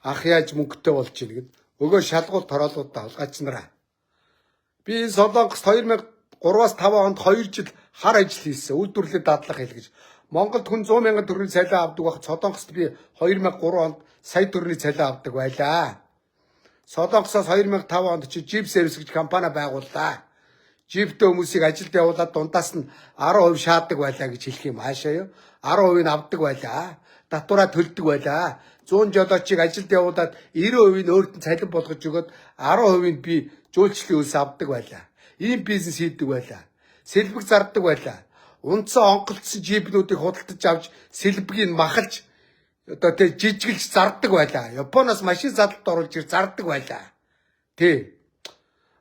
Ах яаж мөнгөтэй болж ийн гэд. Өгөө шалгуул тороолуудаа хулгайч нараа. Би энэ Солонгост 2003-аас 5 онд 2 жил хар ажил хийсэн. Үйлдвэрлэлийн дадлага хийлгэж. Монголд хүн 100 мянган төгрөгийн цалин авдаг байхад Солонгост би 2003 онд сая төгрөгийн цалин авдаг байлаа. Солонгосоос 2005 онд чи Jeep Service гэж компани байгууллаа. Jeep-тэй хүмүүсийг ажилд явуулаад дундаас нь 10% шаадаг байлаа гэж хэлэх юм аашаа юу? 10% нь авдаг байлаа. Татвараа төлдөг байлаа. 100 жолоочийг ажилд явуулаад 90% нь өөрт нь цалин болгож өгөөд 10% нь би жуулчлалын үйлс авдаг байлаа. Ийм бизнес хийдэг байлаа. Сэлбэг зардаг байлаа. Унтсан онголцсон джипнүүдийг худалдаж авч сэлбэгийг махалж одоо тэг жижиглж зардаг байлаа. Японоос машин задалд оруулж ир зардаг байлаа. Тий.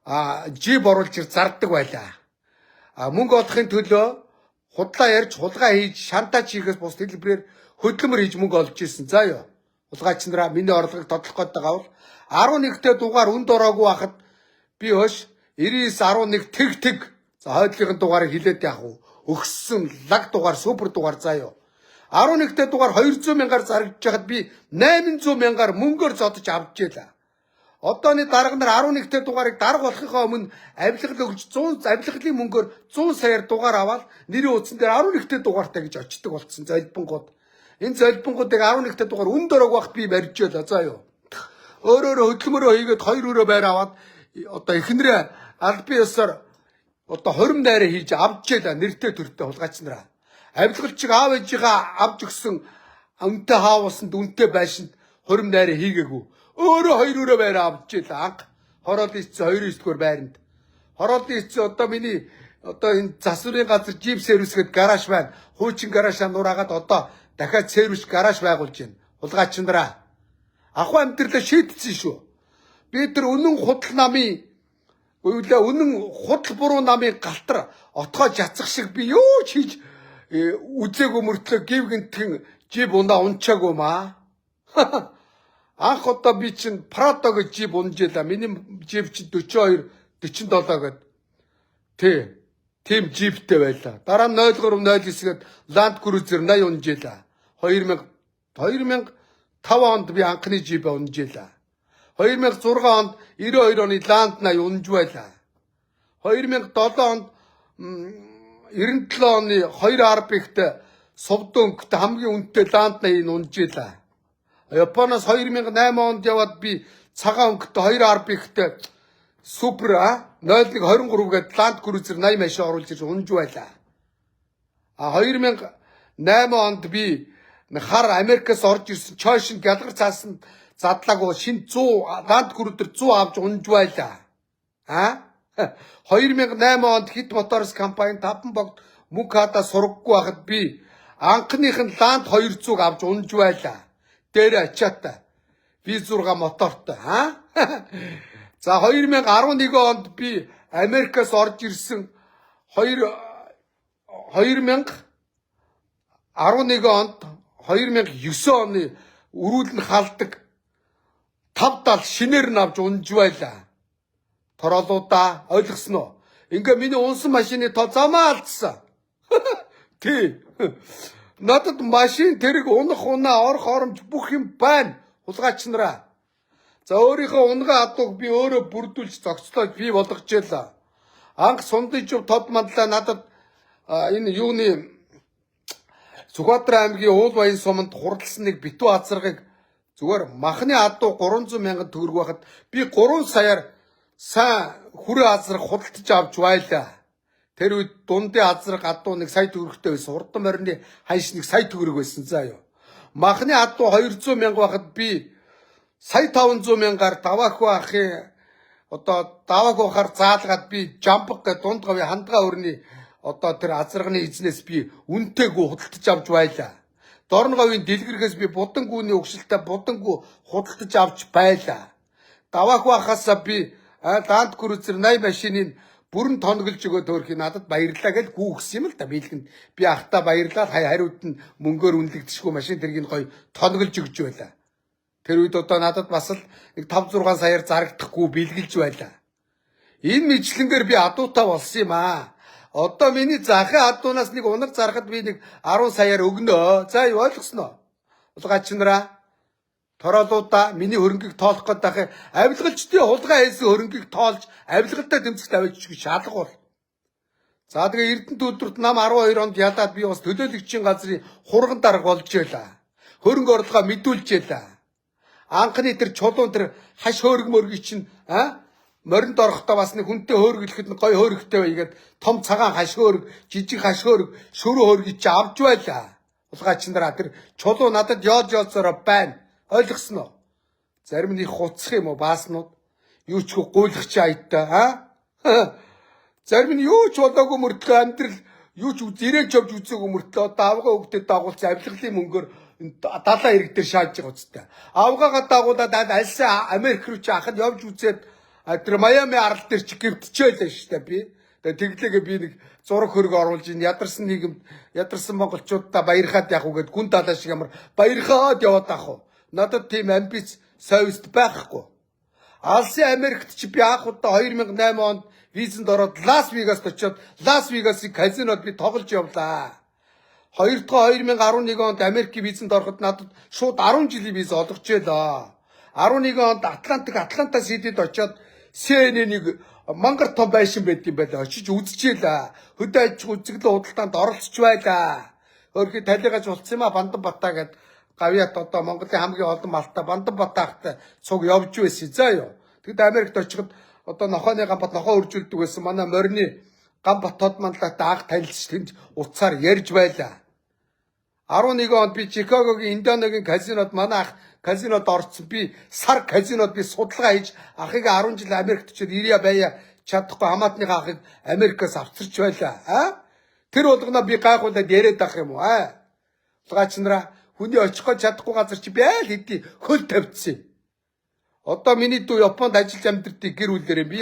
А джип оруулж ир зардаг байлаа. А мөнгө олохын төлөө худлаа ярьж хулгай хийж шантаж хийхээс бус дэлбэрээр хөдөлмөр хийж мөнгө олж ирсэн. За юу. Хулгайч нараа миний орлогыг тодлох гээд байгаа бол 11-р дугаар үнд ороогүй байхад би хөөш 99 11 тэг тэг за хойдлын дугаарыг хилээд яах вэ? Өгссөн лаг дугаар супер дугаар заа юу. 11-р дугаар 200 мянгаар зарагдж байхад би 800 мянгаар мөнгөөр зодож авч ийлээ. Одооны дарга нар 11-р дугаарыг дарга болохынхоо өмнө авилгал өгч 100 авилгалын мөнгөөр 100 саяар дугаар аваад нэрийн утсан дээр 11-р дугаартай гэж очдөг болцсон золбонгууд. Энэ золбонгуудыг 11-р дугаар үнд ороог багт би барьж байлаа заа юу. Өөрөөрөө хөдөлмөрөө хийгээд хоёр өрөө байр аваад одоо эхнэрээ албан ёсоор одоо хорим найраа хийж авч ялаа нэртэй төртэй хулгайч нараа. Авилгалчиг аав ээжийнхээ авч өгсөн үнэтэй хаавсанд үнэтэй байшинд хорим найраа хийгээгүй. Өөрөө хоёр өрөө байраа авч ялаа анх хороолын эцсийн 2 9 дугаар байранд. Хороолын эцсийн одоо миний одоо энэ засварын газар джип сервис гээд гараж байна. Хуучин гаражаа нураагаад одоо дахиад сервис гараж байгуулж байна. Хулгайч нараа. Ахуй амьдралаа шийдсэн шүү. Би тэр үнэн худал намын үйлээ үнэн худал буруу намын галтар отгоо жацах шиг би юу ч хийж үзээгүй мөртлөө гів гинтхэн жип унаа унчаагүй маа. Анх одоо би чинь Прадо гэж жип унжээлаа. Миний жип чинь 42 47 гэд. Тий. Тим жиптэй байлаа. Дараа нь 03 09 гээд Land Cruiser 80 унжээлаа. 2000 2005 онд би анхны жипээ унжээлаа. 2006 онд 92 оны Land 80 унж байлаа. 2007 онд 97 оны 2 RB-т сувд өнгөтэй хамгийн үнэтэй Land 80-ыг унжээлаа. Японоос 2008 онд яваад би цагаан өнгөтэй 2 RB-т Супер 0123 гээд Land Cruiser 80 машин оруулж ирж унж байлаа. А 2008 онд би хар Америкаас орж ирсэн чойшин гялгар цаасан задлаагүй шин 100 Land Cruiser 100 авч унж байлаа. А 2008 онд Хит Моторс компани 5 богд мөнгө хадаа сургаггүй байхад би анхных нь Land 200-г авч унж байлаа. Дээр ачаатай. V6 мотортой. А? За 2011 онд би Америкаас орж ирсэн 2011 онд 2009 оны өрүүлэн халдаг 570 шинээр нь авч унж байлаа. Тороолуудаа ойлгосноо уу? Ингээ миний унсан машины тоо замаа алдсан. Тий. Надад машин тэрэг унах унаа орох оромж бүх юм байна. Хулгайч нараа. За өөрийнхөө унган адууг би өөрөө бүрдүүлж зогцлоо бий болгож ялаа. Анх сундын жив тод мандлаа надад энэ юуны Сүхбаатар аймгийн Уулбаян суманд хурдалсан нэг битүү азаргыг зүгээр махны адуу 300 мянган төгрөг байхад би 3 саяар сайн хүрээ азарга худалдаж авч байлаа. Тэр үед дундын азарга адуу нэг сая төгрөгтэй байсан. Хурдан морины ханш нэг сая төгрөг байсан заа юу. Махны адуу 200 мянга байхад би сая 500 мянгаар даваах ахын одоо даваах ахаар заалгаад би жамбаг гэ дунд говийн хандгаа өрний одоо тэр азарганы эзнээс би үнэтэйгүү худалдаж авч байлаа. Дорн говийн дэлгэрхээс би будан гүний өгшөлтэй будан гүү худалдаж авч байлаа. Даваах ахаасаа би Land Cruiser 80 машиныг бүрэн тоноглож өгөө төөрхий надад баярлалаа гэж гүүгсэн юм л да. Биелгэнд би ахта баярлаад хариуд нь мөнгөөр үнэлэгдэшгүй машин тэргийг гоё тоноглож өгч байлаа. Тэр үед одоо надад бас л нэг 5 6 саяар зарагдахгүй бэлгэлж байлаа. Энэ мэтлэнгээр би адуутай болсон юм аа. Одоо миний захын адуунаас нэг унаг зарахад би нэг 10 саяар өгнө. За юу ойлгосноо? Улгаач нараа. Тороолуудаа миний хөрөнгийг тоолох гээд байх авилгалчдын хулгай хийсэн хөрөнгийг тоолж авилгалтай тэмцэгт авчиж шалгуул. За тэгээ Эрдэнэ төлбөрт нам 12 онд ялаад би бас төлөөлөгчийн газрын хурган дарга болж байлаа. Хөрөнгө орлогоо мэдүүлжээ. Анхны тэр чулуун тэр хаш хөөрг мөргийг чинь моринд орохдоо бас нэг хүнтэй хөөргөлөхөд нь гой хөөргтэй байгээд том цагаан хаш хөөрг, жижиг хаш хөөрг, шөрүү хөөргийг чи авч байлаа. Улгаач нараа тэр чулуу надад ёож ёоцороо байна. Ойлгосноо? Зарим нь их хуцах юм уу бааснууд? Юу ч гуйлах чи аяттай аа? Зарим нь юу ч болоогүй мөртлөө амьдрал юу ч зэрэг явж үзээгүй мөртлөө одоо авгаа хөвгдөд дагуулсан авилгалын мөнгөөр далайн ирэг дээр шааж байгаа үстэй. Авгаагаа дагуулад альсан Америк руу чи ахад явж үзээд тэр Майами арал дээр чи гівтчихээлээ шүү дээ би. Тэгээ тэглээгээ би нэг зураг хөрөг оруулж ин ядарсан нийгэмд ядарсан монголчуудаа баярхаад явах уу гэд гүн далаа шиг ямар баярхаад яваад ах уу. Надад тийм амбиц совест байхгүй. Алсын Америкт чи би анх удаа 2008 онд визэнд ороод Лас Вегаст очиод Лас Вегасын казинод би тоглож явлаа. Хоёр дахь 2011 онд Америкийн визэнд ороход надад шууд 10 жилийн виз олгожээ. 11 онд Атлантик Атланта Ситид очиод CNN-ийг мангар том байшин байд юм байлаа. Очиж үзчихээ. Хөдөө аж ахуй үзэглэн худалдаанд оролцож байлаа. Хөрхи талигаж болцсон юм а Бандан Бата гэд гавьяат одоо Монголын хамгийн олон малтай Бандан Батаахтай цуг явж байсан. За юу. Тэгэд Америкт очиход одоо нохооны гамбат нохоо үржүүлдэг байсан. Манай морины гам ботод манлайтай анх танилцж тэнд утсаар ярьж байлаа. 11 онд би Чикагогийн Индианагийн казинод манай ах казинод орцсон. Би сар казинод би судалгаа хийж ахыг 10 жил Америкт очиод ирья байя чадахгүй хамаатныхаа ахыг Америкаас авчирч байлаа. А? Тэр болгоно би гайхуулаад яриад ах юм уу? А? Улгаач нараа хүний очих гэж чадахгүй газар чи би аль хэдий хөл тавьчихсан. Одоо миний дүү Японд ажиллаж амьдардаг гэр бүлээрээ би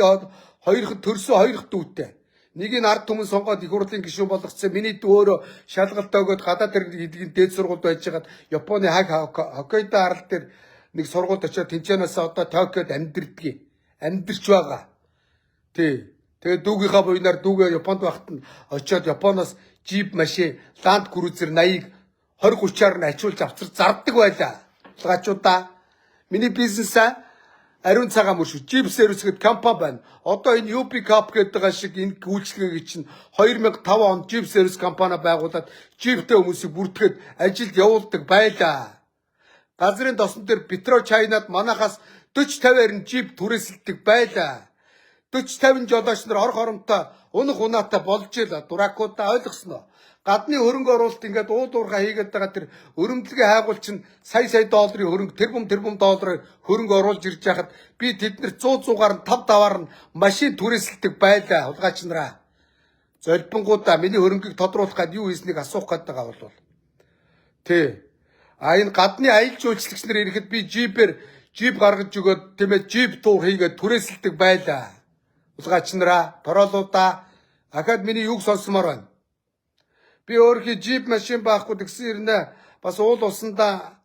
хоёр төрсөн хоёр дүүтэй. Нэг нь ард түмэн сонгоод их хурлын гишүүн болгоцсон. Миний дүү өөрөө шалгалт өгөөд гадаад хэрэг дээд сургуульд байжгаад Японы хаг Хоккайдо арал дээр нэг сургуульд очиод тэнцэнээс одоо Токиод амьдэрдэг. Амьдэрч байгаа. Тий. Тэгээд дүүгийнхаа буйнаар дүүгээ Японд байхад нь очиод Японоос джип машин Land Cruiser 80-ыг 20 30-аар нь ачуулж авчир зардаг байлаа. Улгаачуудаа миний бизнесаа ариун цагаан мөр шүү. Jeep Service гэдэг компани байна. Одоо энэ UP Cup гэдэг байгаа шиг энэ үйлчилгээг чинь 2005 онд Jeep Service компани байгуулад Jeep-тэй хүмүүсийг бүртгэхэд ажилд явуулдаг байлаа. Газрын досон дээр Petro China-д манахаас 40 50-аар нь Jeep түрээсэлдэг байлаа. 40 50 жолооч нар орох оромтой унах унаатай болж ила дуракуудаа ойлгосноо. Гадны хөрөнгө оруулалт ингээд уул уурхай хийгээд байгаа тэр өрөмдлөгийн хайгуул чинь сая сая долларын хөрөнгө тэрбум тэрбум доллараар хөрөнгө оруулж ирж байхад би тэднэр 100 100-аар нь 5 5-аар нь машин түрээсэлдэг байлаа хулгайч нараа. Золбонгуудаа миний хөрөнгийг тодруулах гээд юу хийснийг асуух гээд байгаа бол. Тий. А энэ гадны аялал жуулчлагч нар ирэхэд би джипээр джип гаргаж өгөөд тийм ээ jeep tour хийгээд түрээсэлдэг байлаа. Хулгайч нараа, тороолуудаа ахаад миний юг сонсомоор байна. Би өөрийнхөө джип машин байхгүй тэгсэн ирнэ бас уул усандаа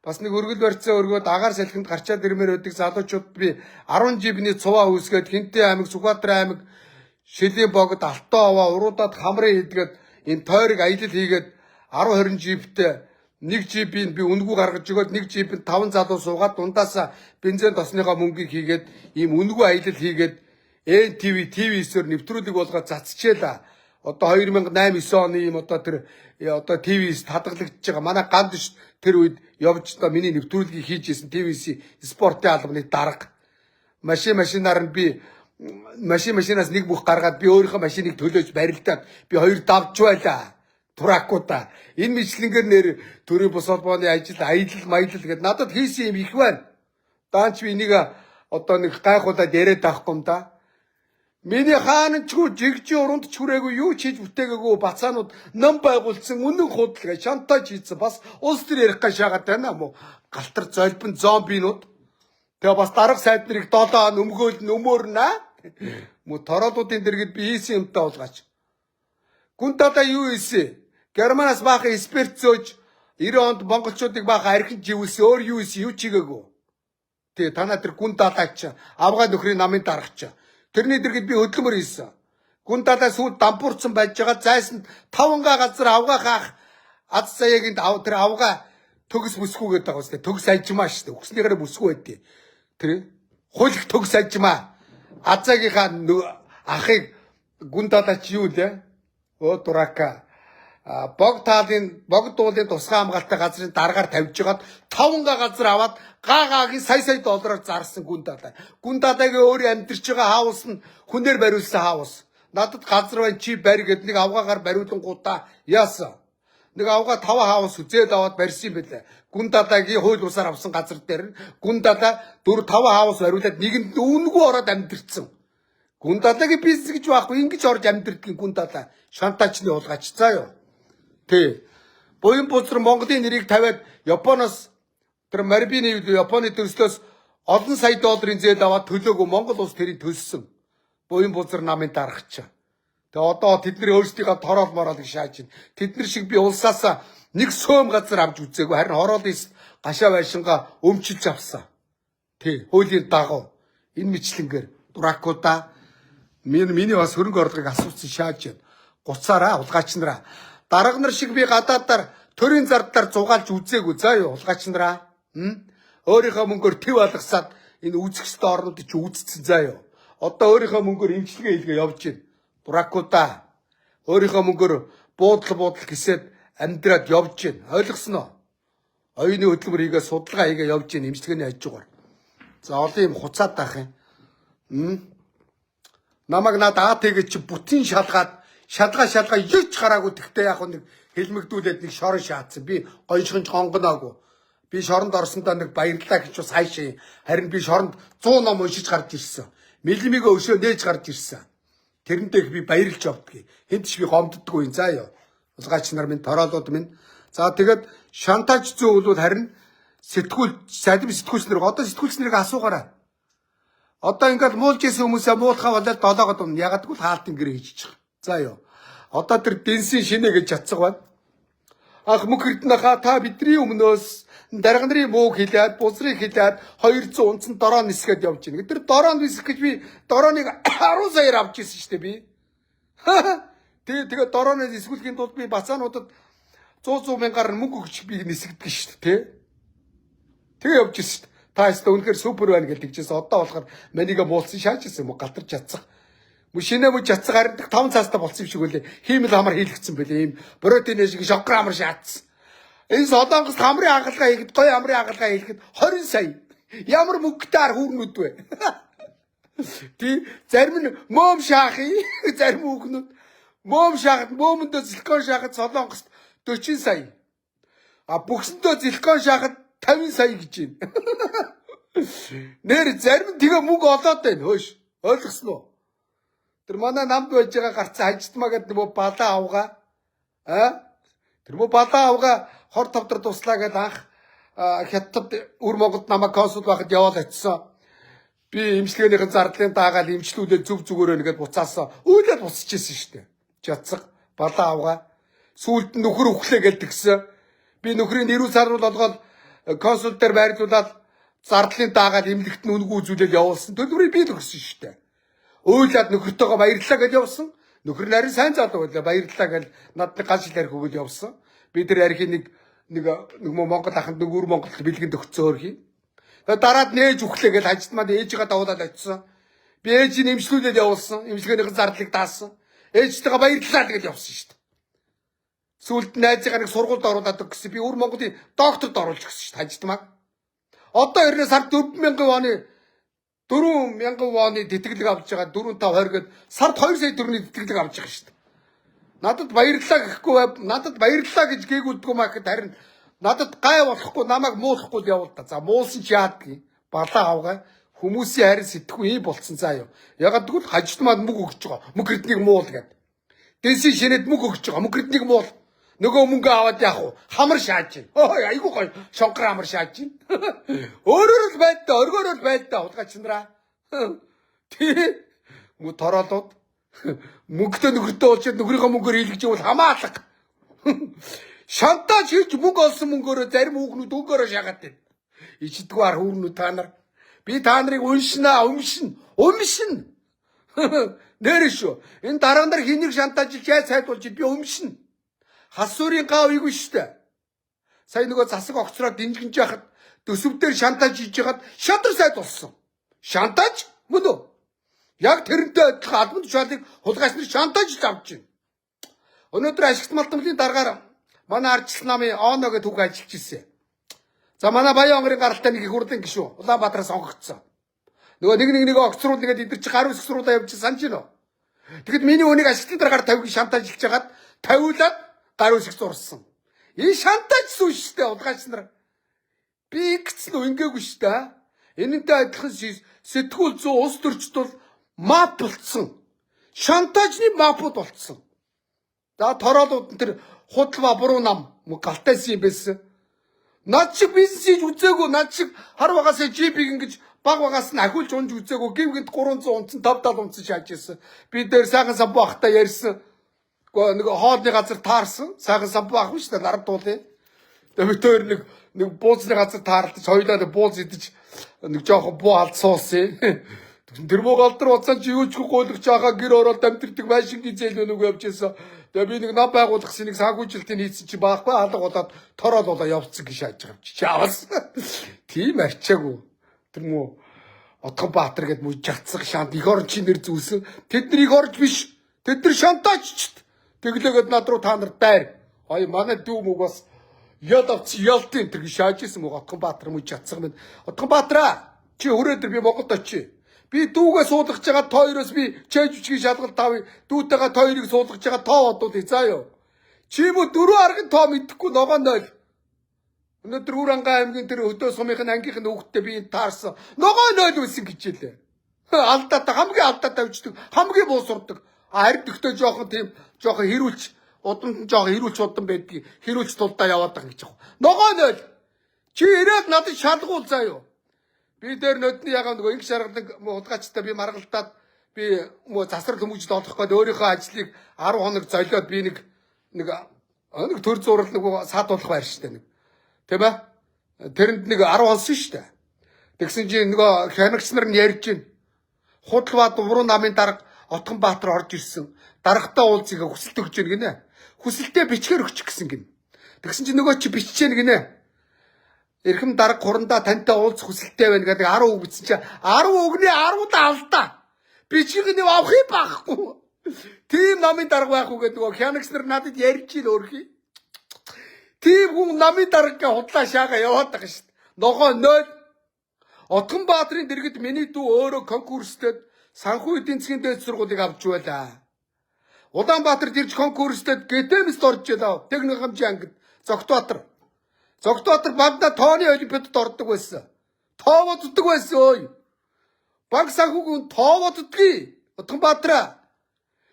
бас нэг өргөл барьцаа өргөөд агаар салхинд гарчаад ирмээр байдаг залуучууд би 10 джипний цуваа үүсгээд Хинтээ аймаг, Сүхбаатар аймаг, Шилийн богд, Алтан овоо, уруудад хамрын хийдгээд энэ тойрог аялал хийгээд 10 20 джиптэй нэг джипийг би үнэгүй гаргаж өгөөд нэг джипэнд 5 залуу суугаад дундаасаа бензин тосныхоо мөнгийг хийгээд ийм үнэгүй аялал хийгээд NTV TV9-оор нэвтрүүлэг болгоод цацчихлаа. Одоо 2008 9 оны ийм одоо тэр одоо TV-с хадгалагдж байгаа. Манай ганд ш тэр үед явж одоо миний нэвтрүүлгийг хийж исэн TVC спортын албаны дарга. Машинаар нь би машинаас нэг бүх гаргаад би өөрийнхөө машиныг төлөөж барилдаад би хоёр давж байлаа. Туракута. Энэ мэтлэнгээр нэр төрийн бус холбооны ажил, аялал, маялал гэдээ надад хийсэн юм их байна. Даанч би энийг одоо нэг гайхуулаад яриад авахгүй юм да. Миний хаанчгүй жигжийн уранд ч хүрээгүй юу ч хийж бүтээгээгүй бацаанууд ном байгуулсан үнэн худал гэж шантаж хийсэн. Бас улс төр ярих гэж шаагаад байна мó. Галтар золбон зомбинууд. Тэгээ бас дарга сайд нарыг долоо он өмгөөл нөмөрнө. Мө тороолуудын дэргэд би хийсэн юмтай уулгаач. Гүн далаа юу хийсэн? Германаас баахан спирт зөөж 90 онд монголчуудыг баахан архин живүүлсэн. Өөр юу хийсэн? Юу ч хийгээгүй. Тэгээ танаа тэр гүн далаач авгаа нөхрийн намын даргач. Тэрний дэргэд би хөдөлмөр хийсэн. Гүн далаа сүйд дампуурсан байж байгаа зайсанд тавангаа газар авгаа хаах аз заяагийн тэр авгаа Төгс бүсгүй гэдэг байгаа үстэй. Төгс ажмаа шүү дээ. Үхснийгээрээ бүсгүй байдیں۔ Тэр хуулих төгс ажмаа. Азаагийнхаа ахыг гүн далаач юу лээ? Өө дурака. Бог таалын бог дуулын тусгай хамгаалалтын газрын даргаар тавьж хагаад 5 га газар аваад га гагийн сая сая доллараар зарсан гүн далаа. Гүн далаагийн өөр амьдарч байгаа хаус нь хүнээр бариулсан хаус. Надад газар байна чи барь гэд нэг авгаагаар бариулангуудаа яасан. Нэг авгаа 5 хаус үзээд аваад барьсан юм байлаа. Гүн далаагийн хууль бусаар авсан газар дээр гүн далаа 4 5 хаус бариулаад нэгэнд үнэгүй ороод амьдэрсэн. Гүн далаагийн бизнес гэж байхгүй ингэж орж амьдэрдэг гүн далаа. Шантаачны хулгайч заа юу. Тий. Буян бузар Монголын нэрийг тавиад Японоос тэр Марбины Японы төслөөс олон сая долларын зээл аваад төлөөгүй Монгол улс тэрийг төлсөн. Буян бузар намын дарагч. Тэгээ одоо тэд нар өөрсдийгөө тороол мороол гэж шааж байна. Тэд нар шиг би улсаас нэг сөөм газар авч үзээгүй. Харин хороолын гашаа байшингаа өмчилж авсан. Тий, хуулийн дагуу энэ мэтлэнгээр дуракуда миний бас хөрөнгө орлогыг асуусан шааж байна. Гуцаараа хулгайч нараа. Дарга нар шиг би гадаадаар төрийн зардлаар зугаалж үзээгүй. За юу хулгайч нараа. Өөрийнхөө мөнгөөр төв алгасаад энэ үзэх ёстой орнуудыг чи үзсэн заа юу. Одоо өөрийнхөө мөнгөөр имчилгээ хийлгээ явж байна. Дуракуда. Өөрийнхөө мөнгөөр буудлал буудлал гисээд амьдраад явж байна. Ойлгосноо? Оюуны хөдөлмөр хийгээ судалгаа хийгээ явж байна имчилгээний хажуугаар. За олон юм хуцаад байх юм. Намайг над АТ гэж чи бүтэн шалгаад шалгаа шалгаа юуч гараагүй тэгтээ яг нэг хэлмэгдүүлээд нэг шорон шаацсан. Би гоншгонж гонгоноогүй. Би шоронд орсондоо нэг баярлалаа гэж бас хайшаа. Харин би шоронд 100 ном уншиж гарч ирсэн. Мэлмигээ өшөө нээж гарч ирсэн. Тэрнтэй их би баярлж явдгийг. Хэнд ч би гомддоггүй юм заа юу. Улгаач нар минь, тороолууд минь. За тэгээд шантаж зүй бол харин сэтгүүл садим сэтгүүлч нар одоо сэтгүүлч нарыг асуугаарай. Одоо ингээд муулж исэн хүмүүсээ муулахаа болоод долоогод унна. Ягаад гэвэл хаалтын гэрээ хийчих. За юу. Одоо тэр дэнсийн шинэ гэж чадсаг байна. Ах мөнх эрдэнэ та бидний өмнөөс дарга нарын мууг хилээд, бузрыг хилээд 200 унцсан дороо нисгээд явж байна. Тэр дороо нисэх гэж би дорооныг 10 саяар авч ирсэн шүү дээ би. Тэгээ дорооны нисгүүлэхийн тулд би бацаануудад 100 мянгаар мөнгө өгч би нисгдэг шүү дээ, тэ. Тэгээ явж ирсэн шүү дээ. Та яста үнэхээр супер байна гэж тэгжсэн. Одоо болохоор манига муулсан шааж ирсэн юм уу? Галтарч чадсах. Мө шинэ мө чадсах харин 5 цаастаа болсон юм шиг үлээ. Хиймэл хамар хийлгэцсэн бэлээ. Ийм протеин шиг шокер хамар шаацсан. Энэ Солонгос хамрын хагалгаа хийхэд гой хамрын хагалгаа хийхэд 20 сая. Ямар мөнгөтэй ар хүүрнүүд вэ? Тий, зарим нь мөөм шаах юм. Зарим хүүхнүүд мөөм шаахад мөөмөндөө зилкон шаахад Солонгост 40 сая. А бүхсэндөө зилкон шаахад 50 сая гэж байна. Нэр зарим нь тэгээ мөнгө олоод байна. Хөөш. Ойлгосноо уу? Тэр манай намд байж байгаа гарцсан хажтмаа гэдэг нөгөө балаа авгаа. А? Тэр мө балаа авгаа хор тавдар туслаа гэдээ анх хятад үр Монголд намайг консул байхад яваал очисон. Би имчилгээнийхэн зардлын даагаал имчлүүлээ зүг зүгөөрөө нэгэд буцаасан. Үйлээд буцаж ирсэн шүү дээ. Жацаг балаа авгаа. Сүүлд нь нөхөр өглөө гэж тэгсэн. Би нөхрийн нэрүү сарнуул олгоод консул дээр байрлуулаад зардлын даагаал имлэгт нь үнэгүй үзүүлээд явуулсан. Төлбөрийг би л өгсөн шүү дээ. Уйлаад нөхөртөөгөө баярлалаа гэж явсан. Нөхөр нь харин сайн залуу байлаа. Баярлалаа гэж надад гал шил арх өгөөд явсан. Би тэр архийг нэг нэг нэг Монгол аханд нэг үр Монголд бэлгэнд өгцөн өөрхий. Тэгээ дараад нээж өглөө гэж хажид маань ээжигээ дагуулад очисон. Би ээжийг имжлүүлээд явуулсан. Имчилгээнийхэн зардлыг даасан. Ээжтэйгээ баярлалаа гэж явсан шүү дээ. Сүүлд найзыгаа нэг сургуульд оруулаад өгсөн. Би үр Монголын докторд оруулж өгсөн шүү дээ хажид маань. Одоо 90 сар 4000 оны 4000 воны тэтгэлэг авч байгаа 4 5 20 гээд сард 2 сая төгрөгийн тэтгэлэг авч байгаа шүү дээ. Надад баярлалаа гэхгүй надад баярлалаа гэж гээгүүлдэггүй маа гэхэд харин надад гай болохгүй намайг муулахгүй л явуул та. За муулсан чи яадгийг балаа авгаа хүмүүсийн харин сэтггүй ийм болцсон заа юу. Ягаад гэвэл хажид мад мөнгө өгч байгаа. Мөнгө эрднийг муул гэд. Дэнсийн шинэд мөнгө өгч байгаа. Мөнгө эрднийг муул. Нөгөө мөнгө аваад яах вэ? Хамар шааж чинь. Ой айгуу гоё шонкор хамар шааж чинь. Өөрөөр л байдаа, өргөөрөө л байдаа хулгайч нараа. Тий. Мө тороолууд мөнгөтэй нөхөртөө уулзаад нөхрийнхөө мөнгөөр хийлгэж ивэл хамаалга. Шантаж хийж мөнгө олсон мөнгөөрөө зарим хүүхнүүд өнгөөрөө шагаад байна. Ичдэгвар хүүрнүүд та нар. Би та нарыг уншнаа, өмшин, өмшин. Нэр шүү. Энэ дараа нар хэнийг шантажилж яаж сайдуулж би өмшин. Хас сүрийн гав ийгүй шүү дээ. Сая нөгөө засаг огцроо динжгэнж яхад төсөв дээр шантаж хийж яхад шадар сайд болсон. Шантаж мөн үү? Яг тэрнтэй адилхан албан тушаалыг хулгайч нар шантаж авч байна. Өнөөдөр ашигт малтамлын даргаар манай ардчилсан намын ОНО гэдэг үг ажиллаж ирсэн. За манай Баян онгорын гаралтай нэг их хурлын гишүүн Улаанбаатараас сонгогдсон. Нөгөө нэг нэг нэг огцруулна гэдэг эдгээр чи гар үсгсрүүлээ явж санаж байна уу? Тэгэхэд миний үнийг ашигтлын даргаар тавиг шантажлж хагаад тавиулаад гар үсэг зурсан. Энэ шантаж сүү штэ улгаач нар. Би ингэсэн үү ингээгүй штэ. Энэнтэй адилхан сэтгүүл зүй улс төрчд бол мап болцсон. Шантажны мапууд болцсон. За тороолууд нь тэр худал ба буруу нам галтайсан юм байсан. Над шиг бизнес хийж үзээгүй, над шиг хар багасаа джипийг ингэж баг багаас нь ахиулж унж үзээгүй. Гив гинт 300 унцсан, 570 унцсан шааж ирсэн. Би дээр сайхан самбуу ахтай ярьсан. Нэг хоолны газар таарсан. Сайхан самбуу ах шүү дээ, наран туулын. Тэгээ бид хоёр нэг нэг бууцны газар таарлаж хоёулаа нэг бууз идэж нэг жоохон буу алд суусан. Тэр муу галдар уцаа чи юу ч гуйлгч байгаа гэр ороод амьдэрдэг байшингийн зээл өнөг явж ирсэн. Тэгээ би нэг нам байгуулахсан нэг санхүүжилтийг хийсэн чи баахгүй алга болоод тороол болоо явцсан гэж шааж байгаа юм чи. Чаавас. Тийм арчаагүй. Тэр муу Отгон Баатар гэд муу жацсаг шант их орон чи нэр зүүсэн. Тэд нар их орж биш. Тэд нар шантааччт. Тэглээгээд над руу та нар дайр. Ой манай дүү мөг бас ял авч ялтын тэр шааж исэн муу Отгон Баатар муу жацсаг минь. Отгон Баатараа чи хүрээ дээр би Монголд очие. Би дүүгээ суулгаж байгаа та хоёроос би чээж бичгийн шалгалт авъя. Дүүтэйгээ та хоёрыг суулгаж байгаа тоо бодуулъя заа юу. Чи мө дөрөв аргын тоо мэдэхгүй ногоон нойл. Өнөөдөр Үр Ангай аймгийн тэр өдөө сумынх нь ангийнх нь хүүхдтэй би энд таарсан. Ногоон нойл байсан гэж хэлээ. Алдаатай хамгийн алдаатай өчтдөг, хамгийн муу сурдаг. Харин тэгтээ жоохон тийм жоохон хэрүүлч удамд нь жоохон хэрүүлч удам байдгийг хэрүүлч тулдаа яваад байгаа гэж байгаа. Ногоон нойл. Чи ирээд надад шалгуул заа юу. Би дээр нодны ягаа нөгөө инг шаргалан хулгайчтай би маргалдаад би мө засрал хүмүүжил олох гээд өөрийнхөө ажлыг 10 хоног золиод би нэг нэг нэг төр зурал нөгөө сад болох байр штэ нэг. Тийм ээ? Тэрэнд нэг 10 онсон штэ. Тэгсэн чинь нөгөө хянагч нар нь ярьж гин. Худалбаа буруу намын дарга Отгон Баатар орж ирсэн. Даргатай уулзыг хүсэлт өгч гин гинэ. Хүсэлтээ бичгээр өгчих гэсэн гин. Тэгсэн чинь нөгөө чи биччихээн гинэ. Эрхэм дарга хурандаа тантай уулзах хүсэлтэй байна гэдэг 10 үг бичсэн чинь 10 үгний 10 да алдаа. Бичгийг нь авах юм байхгүй. Тийм намын дарга байх уу гэдэг нөгөө хянагч нар надад ярьж ил өөрхий. Тийм хүн намын дарга худлаа шаага яваад байгаа шүү дээ. Ногоо 0. Отгон Баатрын дэргэд миний дүү өөрөө конкурстэд санхүү эдийн засгийн дээд сургуулийг авч байлаа. Улаанбаатарт ирж конкурстэд ГТМ-ст орж илаа. Техник хамжийн ангид Зогтбаатар. Зогтбаатар багада тооны олимпиадад ордог байсан. Тоо боддог байсан ой. Баг санхүүгийн тоо боддгийг. Отгон Баатраа.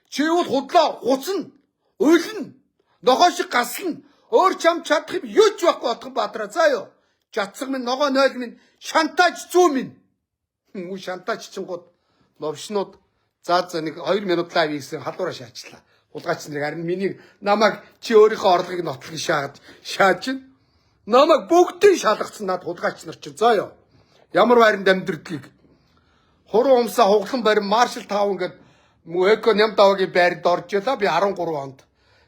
Чи бол худлаа гуцна. Уйлна. Ногоо шиг гаслна. Өөр чам чадах юм юу ч байхгүй Отгон Баатраа. За юу. Жацсаг минь ногоо 0 минь шантаж зүү минь. Мүү шантаж чингууд новшнууд за за нэг 2 минут лайв хийсэн халуураа шаачлаа. Хулгайч нарыг харин миний намайг чи өөрийнхөө орлогыг нотлохыг шааж шааж. Намайг бүгдийг шалгацсан над хулгайч нар чи заа юу. Ямар байранд амьдрдгийг. Хуруу умсаа хуглан барин Маршал 5 ингээд мүү эко ням даваагийн байранд орж ялаа би 13 онд.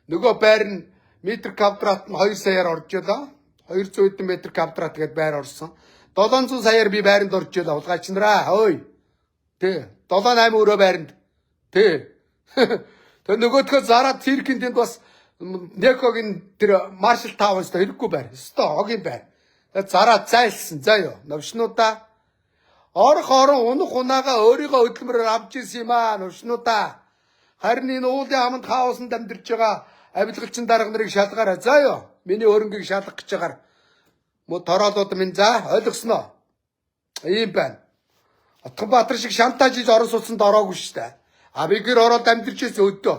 Нөгөө байр нь метр квадрат нь 2 саяар орж ялаа. 200 хэдэн метр квадрат гээд байр орсон. 700 саяар би байранд орж ялаа хулгайч нараа. Хөөй. Тэ 7 8 өрөө байранд. Тэ. Тэгээ нөгөөдхөө зараа циркийн тэнд бас Некогийн тэр Маршал 5 өстө хэрэггүй байр. Өстө хогийн байр. Тэгээ зараа зайлсан заа юу. Новшнуудаа орох орон унах унаага өөрийгөө хөдөлмөрөөр авч ирсэн юм аа новшнуудаа. Харин энэ уулын аманд хаусанд амьдарч байгаа авилгалчин дарга нарыг шалгаарай. За юу. Миний хөрөнгийг шалгах гэж байгаар мө тороолууд минь за ойлгосноо. Ийм байна. Отгон Баатар шиг шантаж хийж орон сууцанд ороогүй шүү дээ. А би гэр ороод амьдарч байсан өдөө.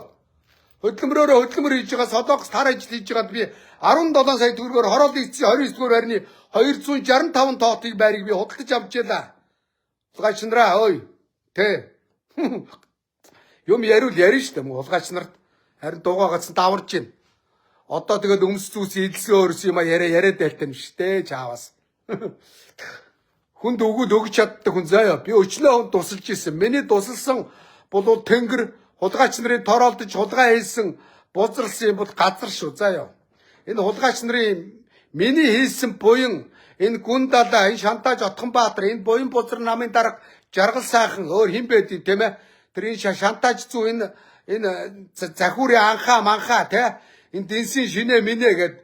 Хөдөлмөрөөрөө хөдөлмөр хийж байгаа Солонгос тар ажил хийж байгаад би 17 сая төгрөгөөр хороолын эцсийн 29 дугаар байрны 265 тоотыг байрыг би худалдаж авч ялаа. Хулгайч нараа ой. Тэ. Юм яриул ярина шүү дээ. Хулгайч нарт харин дугаагац даварж байна. Одоо тэгээд өмс зүс эдэлсэн өөрсөн юм а яриа яриа дайлтай юм шүү дээ чаавас. Хүнд өгөөд өгч чаддаг хүн заяа. Би өчнөө хүн тусалж исэн. Миний тусалсан болвол тэнгэр хулгайч нарын тороолдож хулгай хийсэн бузарлсан юм бол газар шүү заяа. Энэ хулгайч нарын Миний хийсэн буян энэ гүн далаа, энэ Шантаж Отгонбаатар, энэ буян бузар намын дарга Жаргал сайхан өөр хэн байдгийг, тийм ээ. Тэр энэ Шантаж зүү, энэ энэ захиурын анхаа манхаа те, энэ дэнсийн шинэ минэ гэд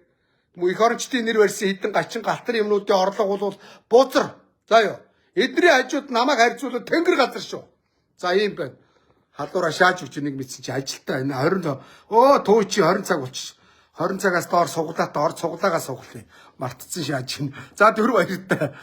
эх орончдын нэр барьсан хэдэн гачин галтар юмнуудын орлого бол бузар. За юу. Эдний хажууд намайг харьцуулбал тэнгэр газар шүү. За, ийм байна. Халуура шааж өгч нэг мэдсэн чи ажилтаа энэ 20 өө туу чи 20 цаг болчих. 20 цагаас доор суглаат ор суглаагаа суглая. Мартцсан шааж чинь. За, түр баяртай.